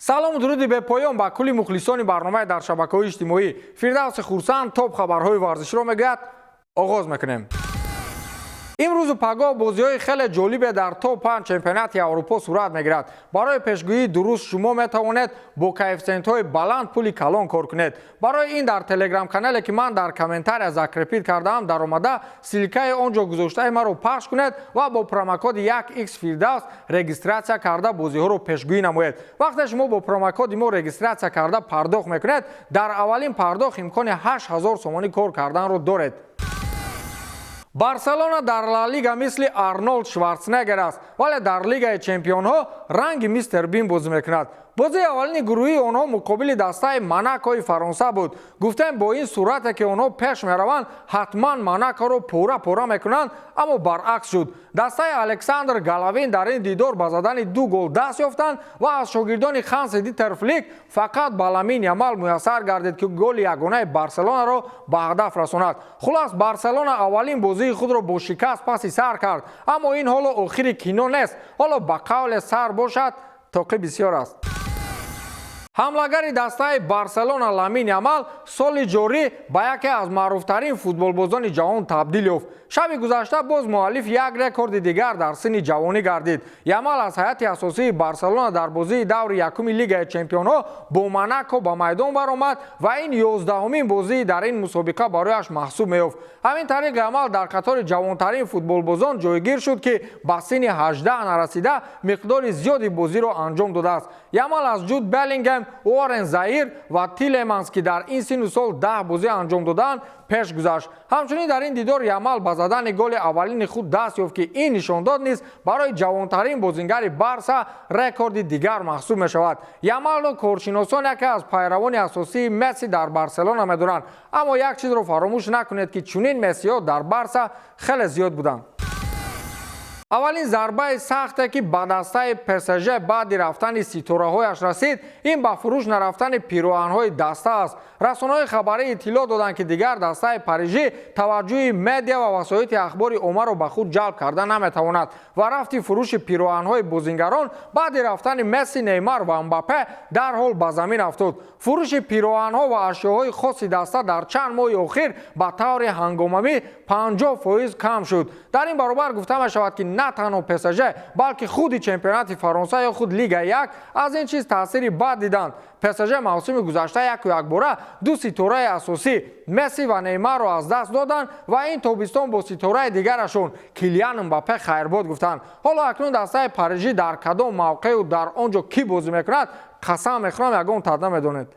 Салому дуруди бепоён ба кулли мухлисони барномаи дар шабакаҳои иҷтимоӣ. Фирдавси Хурсанд топ хабарҳои варзиширо мегӯяд. Оғоз мекунем. Имрӯзу пагоҳ бозиҳои хеле ҷолибе дар топ 5 чемпионати Аврупо сурат мегирад. Барои пешгӯии дуруст шумо метавонед бо коэффисиентҳои баланд пули калон кор кунед. Барои ин дар телеграм-канале, ки ман дар комментария закрепить кардаам, даромада, ссылкаи он ҷо гузоштаи маро пахш кунед ва бо промокоди 1x Фирдавс регистрация карда, бозиҳоро пешгӯӣ намоед. Вақте шумо бо промокоди мо регистрация карда пардохт мекунед, дар аввалин пардохт имкони 8000 сомонӣ кор карданро доред. Барселона дар Ла Лига мисли Арнолд Шварценеггер аст, вале дар Лигаи чемпионҳо ранги Мистер Бин бозӣ мекунад. Бозии аввалини гурӯҳии онҳо муқобили дастаи Монакои Фаронса буд. Гуфтем, бо ин суръате, ки онҳо пеш мераванд, ҳатман Монакоро пора пора мекунанд, аммо баръакс шуд. Дастаи Александр Головин дар ин дидор ба задани ду гол даст ёфтанд ва аз шогирдони Ханси Дитер Флик фақат ба Ламин Ямал муяссар гардид, ки голи ягонаи Барселонаро ба ҳадаф расонад. Хулас, Барселона аввалин бозии худро бо шикаст паси сар кард, аммо ин ҳоло охири кино нест. Ҳоло ба қавле сар бошад, тоқӣ бисёр аст. Ҳамлагари дастаи Барселона Ламин Ямал соли ҷорӣ ба яке аз маъруфтарин футболбозони ҷаҳон табдил ёфт. Шаби гузашта боз муаллиф як рекорди дигар дар синни ҷавонӣ гардид. Ямал аз ҳайати асосии Барселона дар бозии даври якуми Лигаи чемпионҳо бо Монако ба майдон баромад ва ин 11-умин бозии дар ин мусобиқа барояш маҳсуб меёфт. Ҳамин тариқ, Ямал дар қатори ҷавонтарин футболбозон ҷойгир шуд, ки ба синни 18 нарасида миқдори зиёди бозиро анҷом додааст. Ямал аз Ҷуд Беллингем, Уоррен Заир ва Тилеманс, ки дар ин синну сол 10 бозӣ анҷом додаанд, пеш гузашт. Ҳамчунин дар ин дидор Ямал ба задани голи аввалини худ даст ёфт, ки ин нишондод низ барои ҷавонтарин бозингари Барса рекорди дигар маҳсуб мешавад. Ямалро коршиносон яке аз пайравони асосии Месси дар Барселона медонанд, аммо як чизро фаромӯш накунед, ки чунин Мессиҳо дар Барса хеле зиёд буданд. Аввалин зарбаи сахте, ки ба дастаи ПСЖ баъди рафтани ситораҳояш расид, ин ба фурӯш нарафтани пироҳанҳои даста аст. Расонаҳои хабарӣ иттилоъ доданд, ки дигар дастаи парижӣ таваҷҷӯҳи медиа ва васоити ахбори оммаро ба худ ҷалб карда наметавонад ва рафти фурӯши пироҳанҳои бозингарон баъди рафтани Месси, Неймар ва Мбаппе дарҳол ба замин афтод. Фурӯши пироҳанҳо ва ашёҳои хоси даста дар чанд моҳи охир ба таври ҳангомавӣ 50% кам шуд. Дар ин баробар гуфта мешавад, ки на танҳо ПСЖ, балки худи чемпионати Фаронса ё худ Лига 1 аз ин чиз таъсири бад диданд. ПСЖ мавсими гузашта яку якбора ду ситораи асосӣ, Месси ва Неймарро аз даст доданд ва ин тобистон бо ситораи дигарашон, Килиан Мбаппе, хайрбод гуфтанд. Ҳоло акнун дастаи парижӣ дар кадом мавқеу дар он ҷо кӣ бозӣ мекунад, қасам мехӯрам, ягон тад намедонед.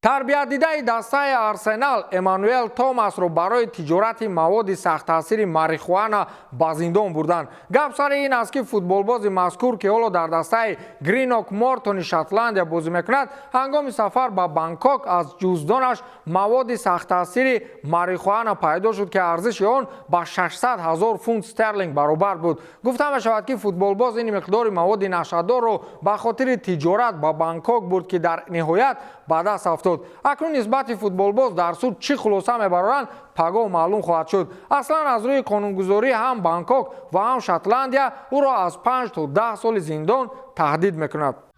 Тарбиятдидаи дастаи Арсенал Эммануэл Томасро барои тиҷорати маводи сахттаъсири марихуана ба зиндон бурданд. Гап сари ин аст, ки футболбози мазкур, ки ҳоло дар дастаи Гринок Мортони Шотландия бозӣ мекунад, ҳангоми сафар ба Бангкок аз ҷуздонаш маводи сахттаъсири марихуана пайдо шуд, ки арзиши он ба 600 ҳазор фунт стерлинг баробар буд. Гуфта мешавад, ки футболбоз ин миқдори маводи нашъадорро ба хотири тиҷорат ба Бангкок бурд, ки дар ниҳоят ба даст афтод. Акнун нисбати футболбоз дар суд чӣ хулоса мебароранд, пагоҳ маълум хоҳад шуд. Аслан аз рӯи қонунгузорӣ ҳам Бангкок ва ҳам Шотландия ӯро аз 5 то 10 соли зиндон таҳдид мекунад.